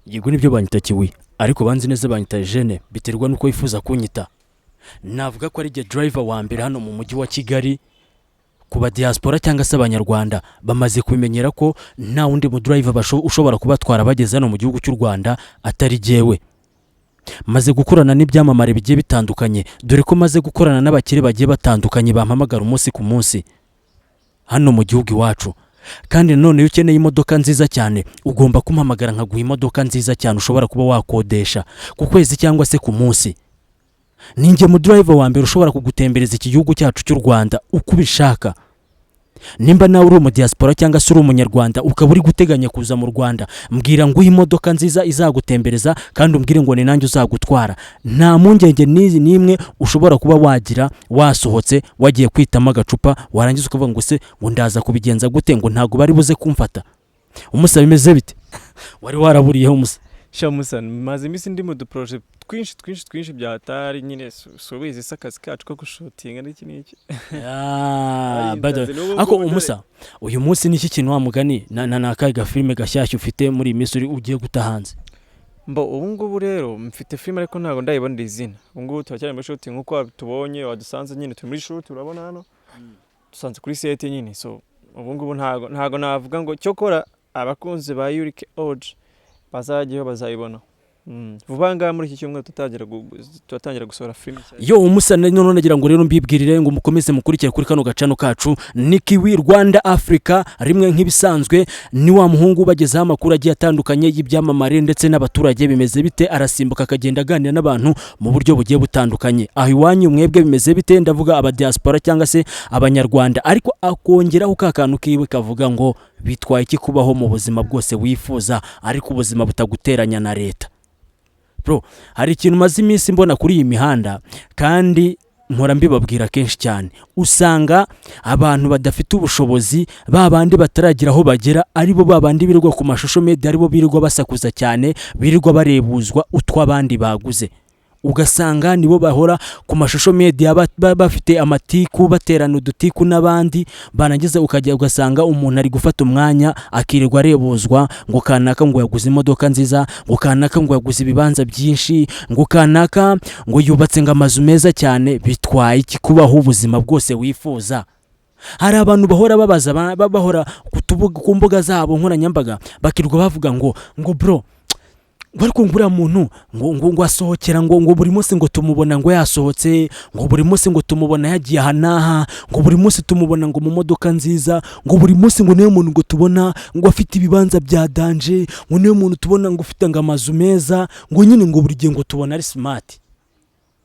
Yego, nibyo, banyita Kiwi, ariko banzi neza banyita Jene, biterwa n'uko wifuza kunyita. Navuga ko ari jye driver wa mbere hano mu mujyi wa Kigali. Ku ba diaspora cyangwa se Abanyarwanda bamaze kubimenyera ko nta wundi mu driver ushobora kubatwara bageze hano mu gihugu cy'u Rwanda atari jyewe. Maze gukorana n'ibyamamare bigiye bitandukanye, dore ko maze gukorana n'abakire bagiye batandukanye bampamagara umunsi ku munsi hano mu gihugu iwacu. Kandi nanone iyo ukeneye imodoka nziza cyane, ugomba kumpamagara nkaguha imodoka nziza cyane ushobora kuba wakodesha ku kwezi cyangwa se ku munsi. Ninjye mu driver wa mbere ushobora kugutembereza iki gihugu cyacu cy'u Rwanda uko ubishaka. Nimba nawe uri umudiyasipora cyangwa se uri Umunyarwanda, ukaba uri guteganya kuza mu Rwanda, mbwira nguhe imodoka nziza izagutembereza, kandi umbwire ngo ni nanjye uzagutwara. Nta mpungenge n'izi n'imwe ushobora kuba wagira wasohotse wagiye kwitamo agacupa, warangiza ukavuga ngo: "Se ngo ndaza kubigenza gute?" Ngo ntabwo bari buze kumfata. Umusa, bimeze bite? Wari waraburiyeho, Umusa? Sha Musa, maze iminsi ndi mu duprojet twinshi twinshi twinshi bya hatari nyine. Si ubizi se akazi kacu ko gushootinga n'iki n'iki? Ah, by the way, Ari inzozi, n'ubu ariko ngubu. Umusa, uyu munsi ni iki kintu wa mugani na akahe gafilime gashyashya ufite muri iyi minsi uri ugiye guta hanze? Mbo ubu ngubu rero mfite filime, ariko ntabwo ndayibonera izina. Ubu ngubu turacyari muri shooting nk'uko tubonye wadusanze nyine turi muri shoot. Urabona hano dusanze kuri set nyine. So ubu ngubu ntago navuga ngo cyokora abakunzi ba Yurike Oje bazajyaho bazayibona. Vuba ngaha muri iki cyumweru turatangira gusohora filime nshya. Yo Umusa, none nagira ngo rero mbibwirire ngo mukomeze mukurikire kuri kano gacano kacu, ni Kiwi Rwanda Africa rimwe. Nk'ibisanzwe ni wa muhungu ubagezaho amakuru agiye atandukanye y'ibyamamare ndetse n'abaturage. Bimeze bite? Arasimbuka akagenda aganira n'abantu mu buryo bugiye butandukanye. Aho iwanyu mwebwe bimeze bite? Ndavuga aba diaspora cyangwa se Abanyarwanda. Ariko akongeraho ka kantu kiwe kavuga ngo: "Bitwaye iki kubaho mu buzima bwose wifuza, ariko ubuzima butaguteranya na leta?" Bro, hari ikintu maze iminsi mbona kuri iyi mihanda, kandi mpora mbibabwira kenshi cyane. Usanga abantu badafite ubushobozi, ba bandi bataragira aho bagera, aribo ba bandi birirwa ku mashusho media, aribo birirwa basakuza cyane, birirwa barebuzwa utw'abandi baguze. Ugasanga nibo bahora ku mashusho media bafite amatiku, baterana udutiku n'abandi. Barangiza ukajya ugasanga umuntu ari gufata umwanya akirirwa arebuzwa ngo kanaka ngo yaguze imodoka nziza, ngo kanaka ngo yaguze ibibanza byinshi, ngo kanaka ngo yubatse ngo amazu meza cyane. Bitwaye iki kubaho ubuzima bwose wifuza? Hari abantu bahora babaza, bahora ku mbuga zabo nkoranyambaga, bakirirwa bavuga ngo bro, ngo ariko ngo uriya muntu ngo asohokera ngo buri munsi, ngo tumubona ngo yasohotse, ngo buri munsi ngo tumubona yagiye aha n'aha, ngo buri munsi tumubona ngo mu modoka nziza, ngo buri munsi ngo niwe muntu ngo tubona ngo afite ibibanza bya danger, ngo niwe muntu tubona ngo ufite ngo amazu meza, ngo nyine ngo buri gihe ngo tubona ari smart.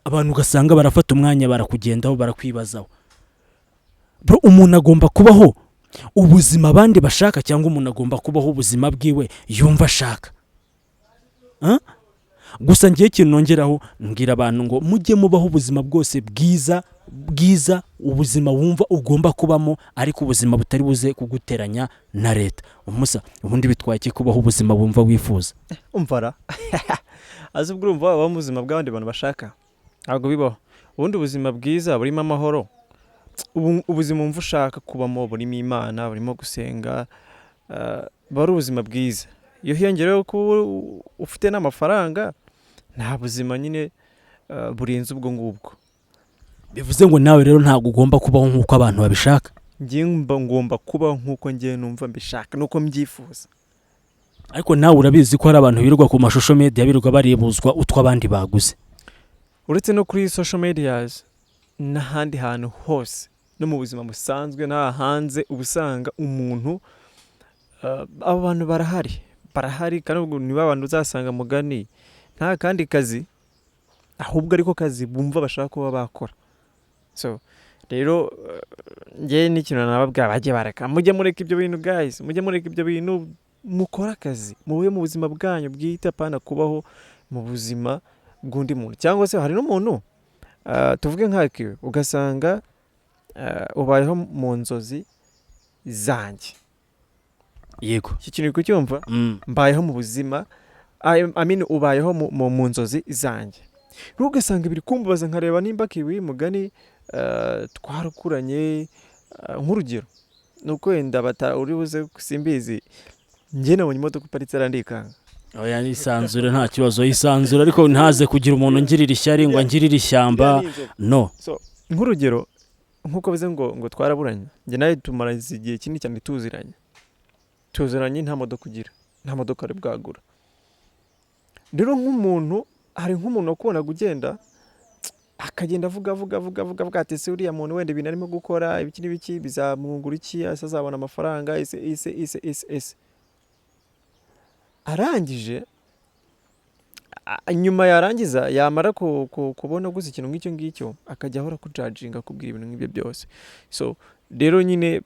Abantu ugasanga barafata umwanya barakugendaho, barakwibazaho. Bro, umuntu agomba kubaho ubuzima abandi bashaka, cyangwa umuntu agomba kubaho ubuzima bwiwe yumva ashaka? Huh? Gusa ngiye ikintu nongeraho, mbwira abantu ngo mujye mubaho ubuzima bwose bwiza bwiza, ubuzima wumva ugomba kubamo, ariko ubuzima butari buze kuguteranya na leta. Umusa, ubundi bitwaye iki kubaho ubuzima wumva wifuza? Umvara azi ubwo urumva wabaho mu buzima bw'abandi bantu bashaka? Ntabwo bibaho. Ubundi ubuzima bwiza burimo amahoro, ubuzima wumva ushaka kubamo burimo Imana, burimo gusenga, buba ari ubuzima bwiza. Iyo hiyongereyeho kuba ufite n'amafaranga, nta buzima nyine burenze ubwo ngubwo. Bivuze ngo nawe rero ntabwo ugomba kubaho nk'uko abantu babishaka? Njye mba ngomba kubaho nk'uko njye numva mbishaka n'uko mbyifuza. Ariko nawe urabizi ko hari abantu birirwa ku mashusho media, birirwa barebuzwa utwo abandi baguze. Uretse no kuri social medias, n'ahandi hantu hose, no mu buzima busanzwe n'aha hanze, uba usanga umuntu, abo bantu barahari, barahari. Kandi ubwo niba abantu uzasanga mugani nta kandi kazi, ahubwo ariko kazi bumva bashaka kuba bakora. So rero njye n'ikintu nababwira, bajye bareka, mujye mureka ibyo bintu guys, mujye mureka ibyo bintu, mukore akazi, mube mu buzima bwanyu bwite, apana kubaho mu buzima bw'undi muntu. Cyangwa se hari n'umuntu, tuvuge nkakiwe, ugasanga ubayeho mu nzozi zanjye. Iki kintu uri kucyumva? Mbayeho mu buzima, I mean, ubayeho mu nzozi zanjye. Rero ugasanga biri kumbabaza, nkareba nimba Kiwi mugani twarakuranye, nk'urugero ni uko wenda bata uri buze, simbizi, njye nabonye imodoka iparitse arandikanga. Oya, isanzure, nta kibazo, isanzure, ariko ntaze kugira umuntu ungirira ishyari ngo angirire ishyamba. Iriya ni inzovu. No. So, nk'urugero, nk'uko bivuze ngo twaraburanye, njye nawe tumaraze igihe kinini cyane tuziranye, nta modoka ugira, nta modoka wari bwagura. Rero nk'umuntu, hari nk'umuntu wakubonaga ugenda, akagenda avuga avuga avuga avuga avuga ati: "Ese uriya muntu wenda ibintu arimo gukora ibiki n'ibiki bizamwungura iki? Ese azabona amafaranga? Ese, ese, ese, ese, ese?" Arangije, nyuma yarangiza, yamara kubona gusa ikintu nk'icyo ngicyo, akajya ahora kujudginga, akubwira ibintu nk'ibyo byose. So rero nyine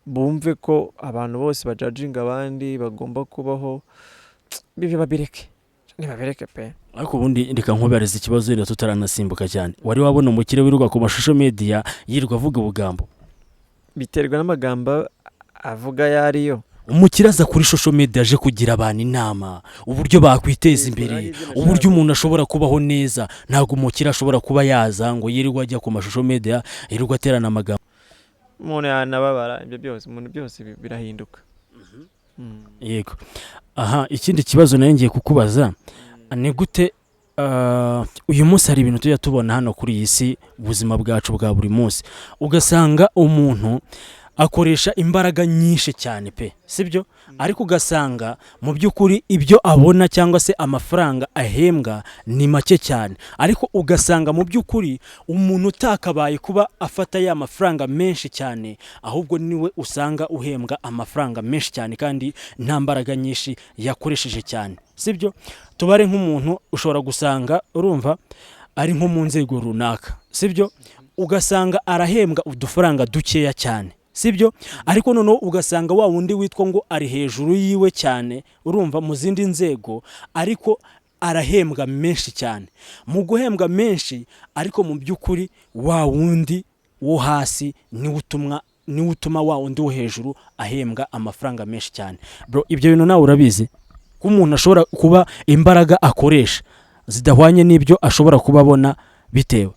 bumve ko abantu bose bajudginga abandi bagomba kubaho, bibe babireke, ntibabireke pe. Ariko ubundi reka nkubarize ikibazo rero tutaranasimbuka cyane: wari wabona umukire wirirwa ku ma social media, yirirwa avuga ubugambo? Biterwa n'amagambo avuga ayo ariyo. Umukire aza kuri social media aje kugira abantu inama uburyo bakwiteza imbere, uburyo umuntu ashobora kubaho neza. Ntabwo umukire ashobora kuba yaza ngo yirirwe ajya ku ma social media, yirirwe aterana amagambo. Umuntu yanababara, ibyo byose, umuntu byose birahinduka. Yego. Aha, ikindi kibazo nari ngiye kukubaza ni gute uyu munsi hari ibintu tujya tubona hano kuri iyi si, ubuzima bwacu bwa buri munsi, ugasanga umuntu akoresha imbaraga nyinshi cyane pe, sibyo? Ariko ugasanga mu by'ukuri ibyo abona cyangwa se amafaranga ahembwa ni make cyane, ariko ugasanga mu by'ukuri umuntu utakabaye kuba afata ya mafaranga menshi cyane, ahubwo niwe usanga uhembwa amafaranga menshi cyane kandi nta mbaraga nyinshi yakoresheje cyane, sibyo? Tubare nk'umuntu ushobora gusanga, urumva, ari nko mu nzego runaka, sibyo? Ugasanga arahembwa udufaranga dukeya cyane, sibyo? Ariko noneho ugasanga wa wundi witwa ngo ari hejuru yiwe cyane, urumva, mu zindi nzego, ariko arahembwa menshi cyane. Mu guhembwa menshi, ariko mu by'ukuri wa wundi wo hasi niwe utuma wa wundi wo hejuru ahembwa amafaranga menshi cyane. Bro, ibyo bintu nawe urabizi ko umuntu ashobora kuba imbaraga akoresha zidahwanye n'ibyo ashobora kuba abona bitewe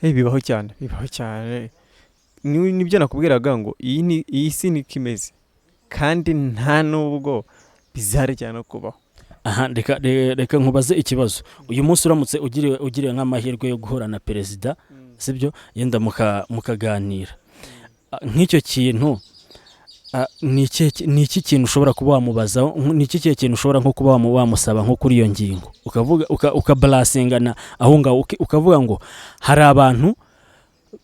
Bibaho cyane, bibaho cyane. Nibyo nakubwiraga ngo iyi si niko imeze, kandi nta nubwo bizarekera no kubaho. Aha, reka nkubaze ikibazo. Uyu munsi uramutse ugiriwe nk'amahirwe yo guhura na perezida, sibyo, yenda mukaganira, nk'icyo kintu, ni iki kintu ushobora kuba wamubaza? Ni iki kihe kintu ushobora nko kuba wamusaba nko kuri iyo ngingo, ukavuga ukabarasingana aho ngaho, ukavuga ngo hari abantu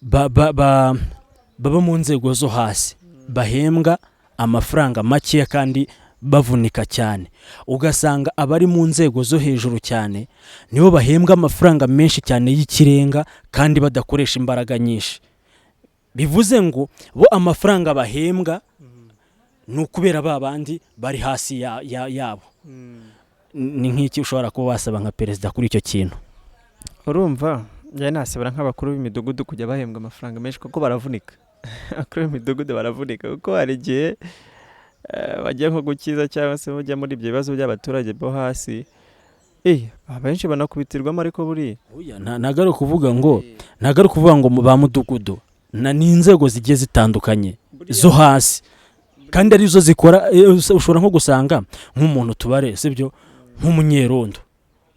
baba mu nzego zo hasi bahembwa amafaranga makeya kandi bavunika cyane, ugasanga abari mu nzego zo hejuru cyane nibo bahembwa amafaranga menshi cyane y'ikirenga kandi badakoresha imbaraga nyinshi, bivuze ngo bo amafaranga bahembwa ni ukubera ba bandi bari hasi yabo. Ni nk'iki ushobora kuba wasaba nka perezida kuri icyo kintu? Urumva, njyewe nasabira nk'abakuru b'imidugudu kujya bahembwa amafaranga menshi, kuko baravunika. Abakuru b'imidugudu baravunika, kuko hari igihe bajya nko gukiza cyangwa se bajya muri ibyo bibazo by'abaturage bo hasi, abenshi banakubitirwamo, ariko buriya Oya, ntabwo ari ukuvuga ngo mu ba mudugudu, ni inzego zigiye zitandukanye zo hasi kandi arizo zikora. Ushobora nko gusanga nk'umuntu, tubare, sibyo, nk'umunyerondo,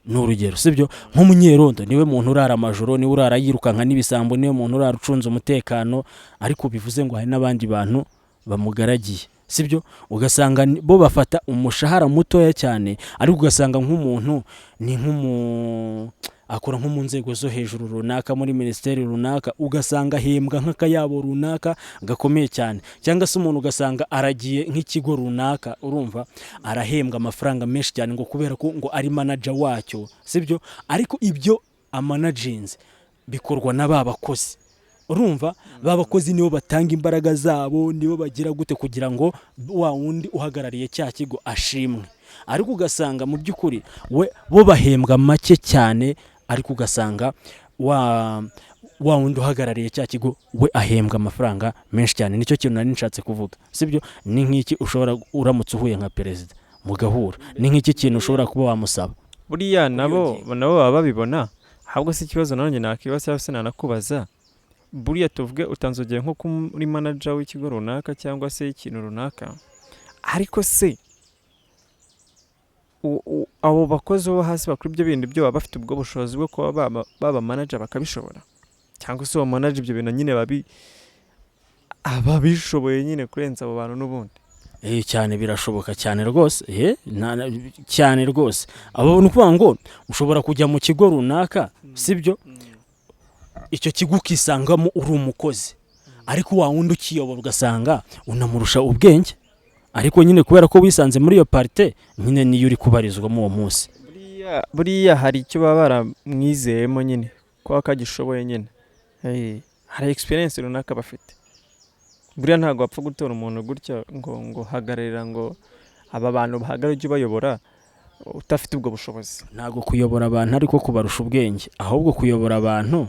ni urugero, sibyo, nk'umunyerondo niwe muntu urara amajoro, niwe urara yirukanka n'ibisambo, niwe muntu urara ucunze umutekano, ariko bivuze ngo hari n'abandi bantu bamugaragiye, sibyo? Ugasanga bo bafata umushahara mutoya cyane, ariko ugasanga nk'umuntu ni nk'umu akora nko mu nzego zo hejuru runaka, muri minisiteri runaka, ugasanga ahembwa nk'akayabo runaka gakomeye cyane, cyangwa se umuntu ugasanga aragiye nk'ikigo runaka, urumva, arahembwa amafaranga menshi cyane ngo kubera ko ngo ari manager wacyo, sibyo? Ariko ibyo amanaginze bikorwa na ba bakozi. Urumva, ba bakozi nibo batanga imbaraga zabo, nibo bagira gute kugira ngo wa wundi uhagarariye cya kigo ashimwe, ariko ugasanga mu by'ukuri we bo bahembwa make cyane, ariko ugasanga wa wundi uhagarariye cya kigo we ahembwa amafaranga menshi cyane. Nicyo kintu nari nshatse kuvuga, sibyo? Ni nk'iki ushobora, uramutse uhuye nka perezida mugahura, ni nk'iki kintu ushobora kuba wamusaba? Buriya Kuri iyo nabo ngingo. Nabo baba babibona. Ahubwo si ikibazo nanjye nakwibaza cyangwa se nanakubaza: buriya tuvuge utanze urugero nko kuri manager w'ikigo runaka cyangwa se ikintu runaka, ariko se Abo bakozi bo hasi bakora ibyo bindi byo baba bafite ubwo bushobozi bwo kuba baba manager bakabishobora, cyangwa se uwo manager ibyo bintu nyine ababishoboye nyine kurenza abo bantu n'ubundi. Cyane, birashoboka cyane rwose. Cyane rwose. Abo ni ukuvuga ngo ushobora kujya mu kigo runaka, sibyo? Icyo kigo ukisangamo uri umukozi, ariko wa wundi ukiyobora ugasanga unamurusha ubwenge, ariko nyine kubera ko wisanze muri iyo partie nyine, niyo uri kubarizwamo uwo munsi. Buriya hari icyo baba baramwizeyemo nyine kuba kagishoboye nyine. Hari experience runaka bafite. Buriya ntabwo wapfa gutora umuntu gutya ngo hagararira, ngo aba bantu bahagarare ujye ubayobora udafite ubwo bushobozi. Ntabwo kuyobora abantu ariko kubarusha ubwenge, ahubwo kuyobora abantu,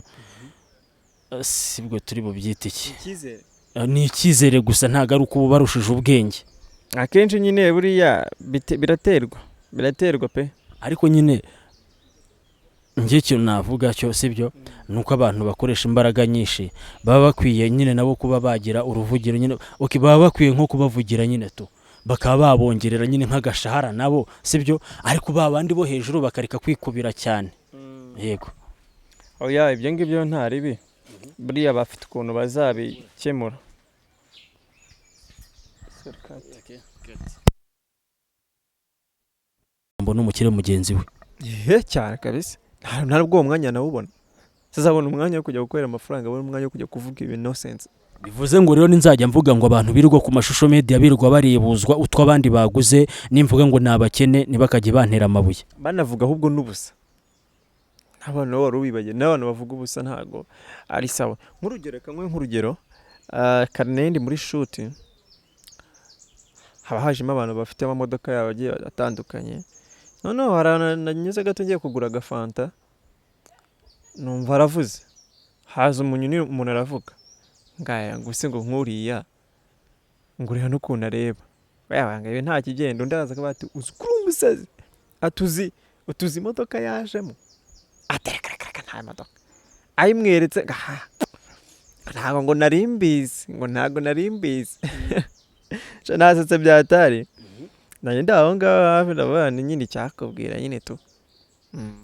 sibwo turi bubyite iki? Icyizere. Ni icyizere gusa, ntabwo ari uko uba ubarushije ubwenge. Akenshi nyine buriya biraterwa pe. Ariko nyine njye ikintu navuga cyo, sibyo, ni uko abantu bakoresha imbaraga nyinshi baba bakwiye nyine nabo kuba bagira uruvugiro nyine. Okay, baba bakwiye nko kubavugira nyine tu, bakaba babongerera nyine nk'agashahara nabo, sibyo? Ariko ba bandi bo hejuru bakareka kwikubira cyane, yego. Oya, ibyo ngibyo nta ribi, buriya bafite ukuntu bazabikemura. Mbona umukire mugenzi we. Ihe, cyane kabisa. Nta nubwo uwo mwanya nawubona, sazabona umwanya wo kujya gukorera amafaranga, abona umwanya wo kujya kuvuga ibintu nonsense. Bivuze ngo rero ninzajya mvuga ngo abantu birirwa ku mashusho media birirwa barebuzwa utwo abandi baguze, nimvuga ngo ni abakene, ntibakajye bantera amabuye. Banavuga ahubwo n'ubusa, n'abantu nabo wari ubibagiwe, n'abantu bavuga ubusa ntago ari sawa. Nk'urugero kamwe, nk'urugero, kare ndi muri shoot, haba hajemo abantu bafite amamodoka yabo agiye atandukanye. Noneho hari ahantu nanyuze gato ngiye kugura agafanta, numva aravuze, haza umuntu aravuga ngaya ngo use ngo nk'uriya, ngo ureba n'ukuntu areba wewe, ngo ibi nta kigenda. Undi araza akavuga ati: "Uzi ko uri umusazi?" Atuzi utuzi imodoka yajemo, ati: "Reka reka reka, nta modoka." Ayimweretse ngo aha ntabwo ngo nari mbizi, ngo ntabwo nari mbizi. Sha, nasetse byatari nanjye ndi aho ngaho hafi, ndavuga nti nyine icyakubwira nyine tu.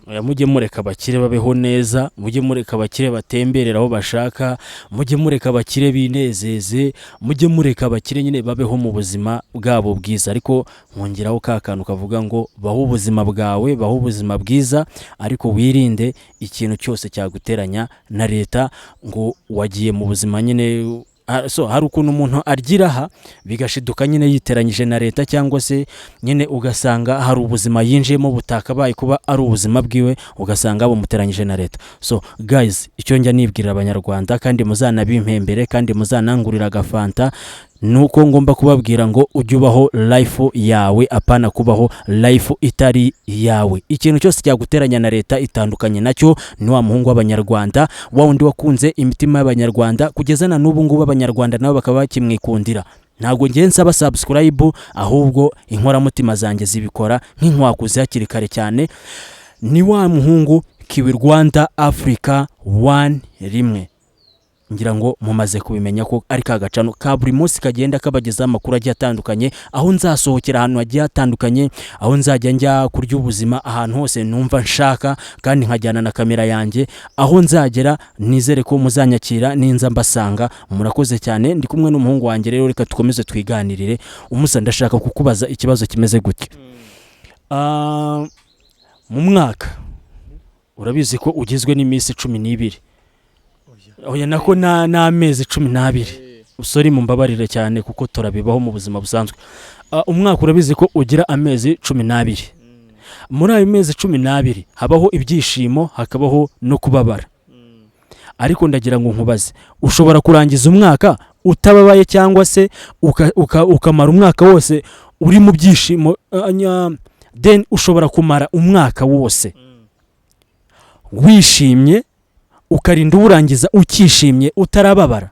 Oya, mujye mureka abakire babeho neza, mujye mureka abakire batemberera aho bashaka, mujye mureka abakire binezeze, mujye mureka abakire nyine babeho mu buzima bwabo bwiza. Ariko nkongeraho ka kantu kavuga ngo baho ubuzima bwawe, baho ubuzima bwiza, ariko wirinde ikintu cyose cyaguteranya na leta ngo wagiye mu buzima nyine. So hari ukuntu umuntu aryira aha bigashiduka nyine yiteranyije na leta, cyangwa se nyine ugasanga hari ubuzima yinjiyemo butakabaye kuba ari ubuzima bwiwe, ugasanga bumuteranyije na leta. So guys, icyo njya nibwirira Abanyarwanda, kandi muzanabimpembere, kandi muzanangurira agafanta, ni uko ngomba kubabwira ngo ujye ubaho life yawe, apana kubaho life itari iyawe. Ikintu cyose cyaguteranya na leta itandukanye nacyo. Ni wa muhungu w'Abanyarwanda, wa wundi wakunze imitima y'Abanyarwanda kugeza na n'ubu ngubu, Abanyarwanda nabo bakaba bakimwikundira. Ntabwo ngiye nsaba subscribe, ahubwo inkoramutima zanjye zibikora nk'inkwakuzi hakiri kare cyane. Ni wa muhungu Kiwi Rwanda Africa 1 rimwe. Ngira ngo mumaze kubimenya ko ari ka gacano ka buri munsi kagenda kabagezaho amakuru agiye atandukanye, aho nzasohokera ahantu hagiye hatandukanye, aho nzajya njya kurya ubuzima ahantu hose numva nshaka, kandi nkajyana na kamera yanjye aho nzagera. Nizere ko muzanyakira ninza mbasanga. Murakoze cyane. Ndi kumwe n'umuhungu wanjye rero, reka dukomeze twiganirire. Umusa, ndashaka kukubaza ikibazo kimeze gutya. Mu mwaka urabizi ko ugizwe n'iminsi 12, oya, nako n'amezi 12. Sorry, mumbabarire cyane kuko turabibaho mu buzima busanzwe. Umwaka urabizi ko ugira amezi 12. Muri ayo mezi 12 habaho ibyishimo, hakabaho no kubabara. Ariko ndagira ngo nkubaze: ushobora kurangiza umwaka utababaye, cyangwa se ukamara umwaka wose uri mu byishimo? Then ushobora kumara umwaka wose wishimye, ukarinda uwurangiza ukishimye, utarababara?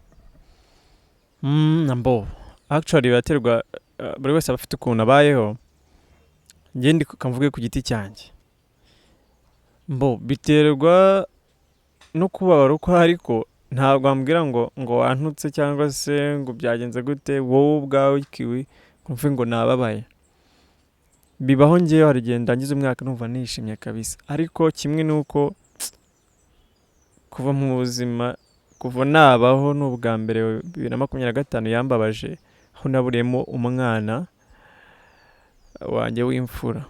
Mbo actually biraterwa, buri wese aba afite ukuntu abayeho. Njye ndi kamvuge ku giti cyanjye, mbo biterwa no kubabara uko, ariko ntabwo wambwira ngo wantutse cyangwa se ngo byagenze gute, wowe ubwawe Kiwi, ngo mve ngo nababaye. Bibaho, ngewe hari igihe ndangiza umwaka numva nishimye kabisa. Ariko kimwe n'uko kuva mu buzima, kuva nabaho, ni ubwa mbere 2025 yambabaje, aho naburiyemo umwana wanjye w'imfura.